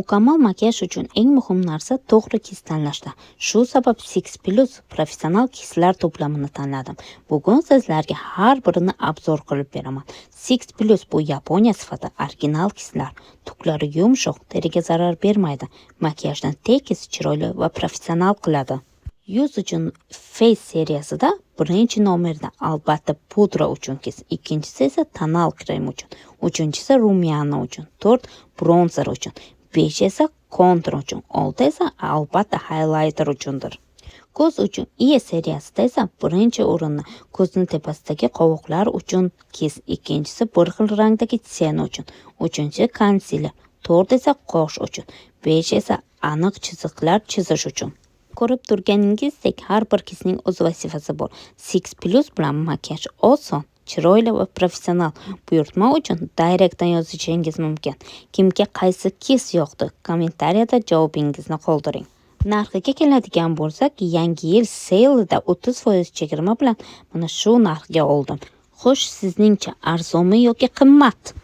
Mukammal makiyaj uchun eng muhim narsa to'g'ri кисть tanlashda. Shu sabab Six Plus professional кисть lar to'plamini tanladim. Bugun sizlarga har birini обзор qilib beraman. Six Plus bu Yaponiya sifati original кисть lar. Tuklari yumshoq, teriga zarar bermaydi. Makiyajni tekis, chiroyli va professional qiladi. Yuz uchun Face seriyasida birinchi nomerda albatta pudra uchun кисть, ikkinchisi esa тональный krem uchun, uchinchisi румяна uchun, to'rt bronzer uchun, 5 esa kontur uchun, 6 esa albatta highlighter uchundir. Ko'z uchun Eye seriyasida esa birinchi o'rinni ko'zni tepasidagi qovoqlar uchun кисть, ikkinchisi bir xil rangdagi тени uchun, uchinchi konsiler, to'rt esa qosh uchun, 5 esa aniq chiziqlar chizish uchun. Ko'rib turganingizdek, har bir кисть ning o'z vazifasi bor. Six Plus bilan makiyaj oson, chiroyli va professional. Buyurtma uchun direktdan yozishingiz mumkin. Kimga qaysi кисть yoqdi? Kommentariyada javobingizni qoldiring. Narxiga keladigan bo'lsak, Yangi yil sale ida 30% chegirma bilan mana shu narxga oldim. Xo'sh, sizningcha arzonmi yoki qimmat?